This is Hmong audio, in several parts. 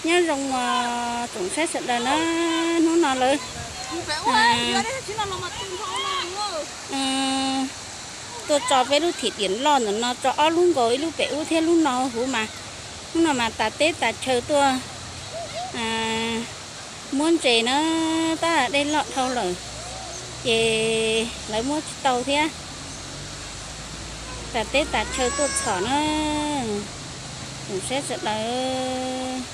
Nyob zoo tsoom saib sawv daws na, hnub no lawv tuaj tso peb lub thim diam loj ntawm no tso ob lub nkaus, ib lub pem ub thiab lub no huv mas, hnub no mas tas teb tas chaw tuaj muab ntses na, tab dej loj dhau lawm ces lawv muab tsis tau thiab. Tas teb tas chaw tuaj txhom na, tsoom saib sawv daws.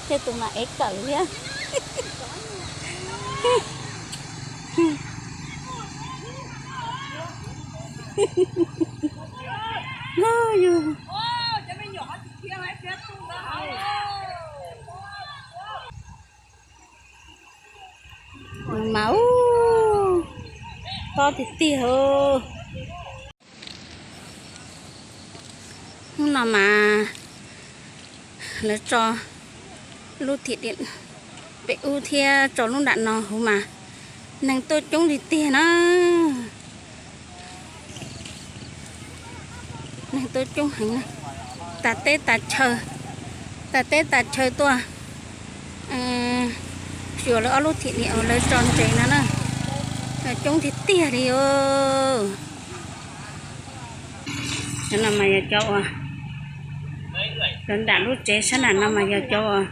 Tej tus mas ev kawm thiab. Mas ub, tob tiag tiag. Hnub no mas lawv tso lub thim diam pem ub thiab tso lub nram no huv mas neeg tuaj coob li tiag na. Neeg tuaj coob heev na. Tas teb tas chaw, tas teb tas chaw tuaj xyuas lawv ob lub thim diam uas lawv tso ntses no na. Coob tiag tiag li os. Cov no mas yog cov uas, cov nram lub tsev sab nram no mas yog cov uas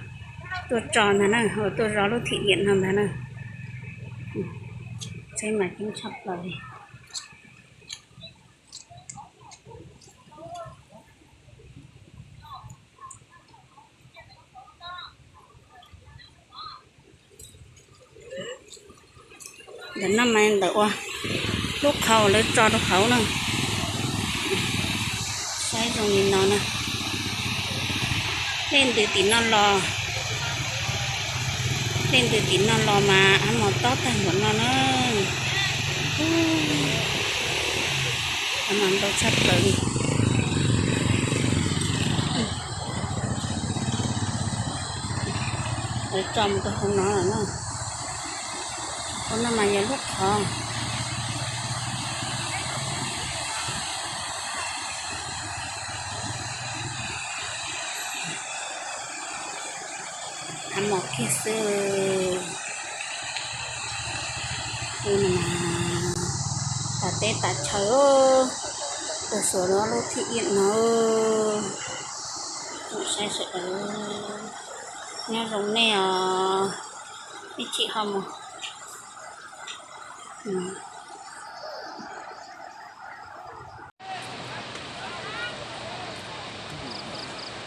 tuaj tso ntag na, uas tuaj zov lub thim diam no ntag na. Tseeb mas coob tshaj plaws li. Ntawm no mas ntawm ua lub qhov lawv tso rau hauv na. Saib zoo li no na. Dej ntws tim no los, dej ntws tim no los mas av mos tob tag npaum no na. Av mas ntau tshaj plaws li. Lawv tso mus rau hauv no lawm na. Hauv no mas yog lub qhov. Av mos kiag xwb. Tus no mas tas teb tas chaw, tuaj xyuas lub thim diam no. Tsoom saib sawv daws, nyob zoo nej os, ib chim ho mus.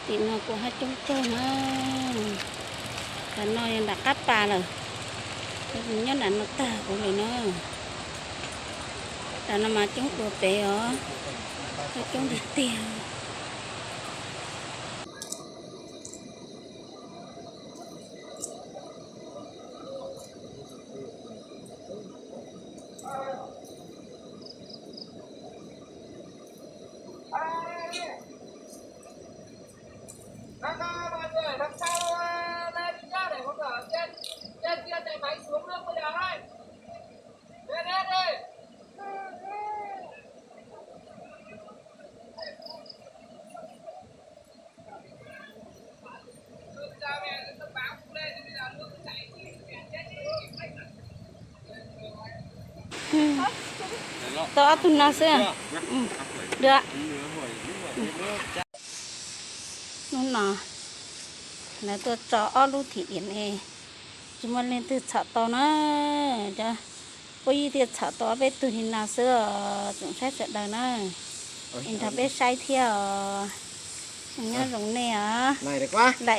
Tim no kuj haj coob kawg na. Tam no yog nram qab pas lawm, nyob nram no tag kuv lawm na. Tam no mas coob dua pem os, haj coob tiag tiag. Tau ob tug no xwb. Hnub no lawv tuaj tso ob lub thim diam ne, tsis muaj leej twg txhom tau na. Cov phooj ywg thiaj txhom tau ob peb tug li no xwb os, tsoom saib sawv daws na. Es nrog peb saib thiab os. Nyob zoo nej os. Laim